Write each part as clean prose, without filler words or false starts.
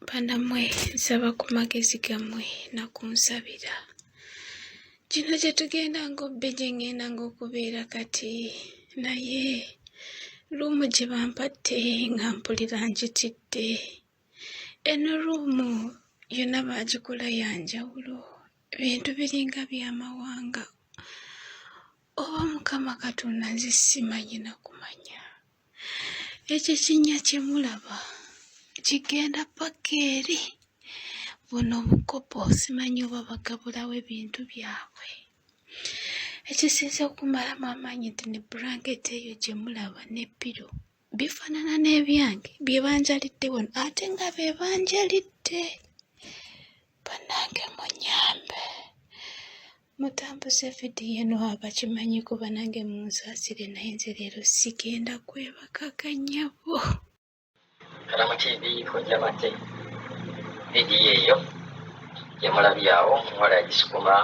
Bannammwe nsaba ku magezi gammwe na kunsabira. Gino gye tugenda ng'obbe gye ŋŋenda ng'okubeera kati naye luumu gye bampadde nga mpulira ngitidde. Eno ruumu yonna baagikola ya njawulo, ebintu biringa by'amawanga. Oba Mukama Katonda nze simanyi na kumanya. Ekyo ekinnya kye mulaba kigenda ppaka eri. Buno bukopo simanyi oba bagabulawo ebintu byabwe. Ekisinze okumalamu amaanyi nti ne bulanketi eyo gye mulaba ne ppiro bifaanana n'ebyange bye banjalidde wano ate nga be banjalidde. Bannange munyambe mutambuze vidiyo eno abakimanyiko banange munsaasire naye nze leero sigenda kwebaka kannyabo. Kalama TV Kojja Mate vidiyo eyo gyemulabye awo omuwala yagisukuma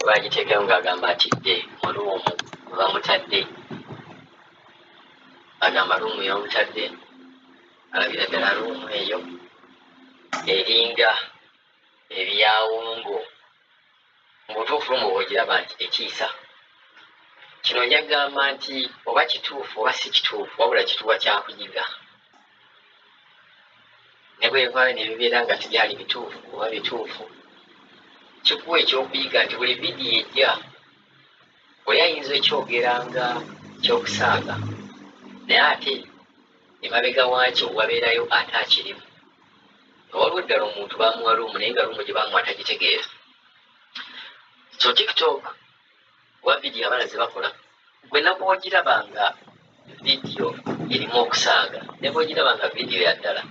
oba yagiteekayo ng'agamba atidde mu luumu bamutadde agamba luumu yamutadde alabira ddala luumu eyo eringa ebyawongo mu butuufu luumu bwogiraba nti etiisa kino njagamba nti oba kituufu oba si kituufu wabula kituwa kyakuyiga ne bwevaayo ne bibeera nga tebyali bituufu oba bituufu kikuwa ekyokuyiga nti buli vidiyo ejja oli ayinza okyogera nga kyokusaaga naye ate emabega waakyo wabeerayo ate akirimu. Waliwo ddala omuntu bamuwa luumu naye nga luumu gye bamuwa tagitegeera. So TikTok wa vidiyo abaana ze bakola gwe nabwogiraba nga vidiyo erimu okusaaga ne bwogiraba nga vidiyo ya ddala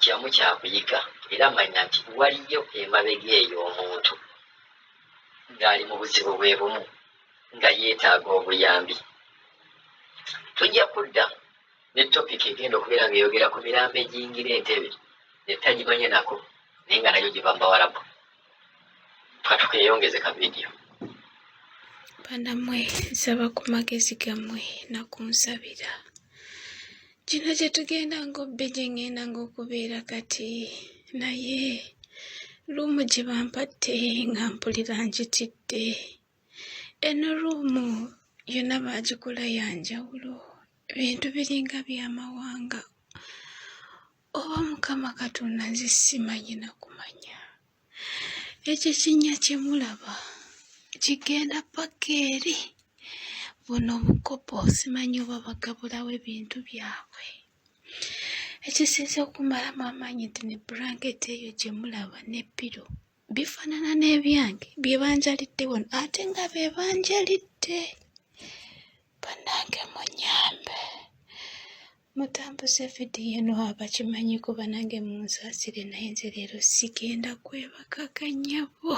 kyamu kyakuyiga era manya nti waliyo emabega eyo omuntu ng'ali mu buzibu bwe bumu nga yeetaaga obuyambi. Tujja kudda ne topic egenda okubeera ng'eyogera ku mirambo egiyingira entebe netagimanye nako naye nga nayo giva mu Bawarabu. Katukeyongeze ka vidiyo. Bannammwe nsaba ku magezi gammwe na kunsabira. Gino gye tugenda ng'obbe gye ŋŋenda ng'okubeera kati naye luumu gye bampadde nga mpulira ngitidde. Eno ruumu yonna baagikola ya njawulo, ebintu biringa by'amawanga. Oba Mukama Katonda nze simanyi na kumanya. Ekyo ekinnya kye mulaba kigenda ppaka eri. Buno bukopo simanyi oba bagabulawo ebintu byabwe. Ekisinze okumalamu amaanyi nti ne bulanketi eyo gye mulaba ne ppiro bifaanana n'ebyange bye banjalidde wano ate nga be banjalidde. Bannange munyambe mutambuze vidiyo eno abakimanyiko banange munsaasire naye nze leero sigenda kwebaka kannyabo.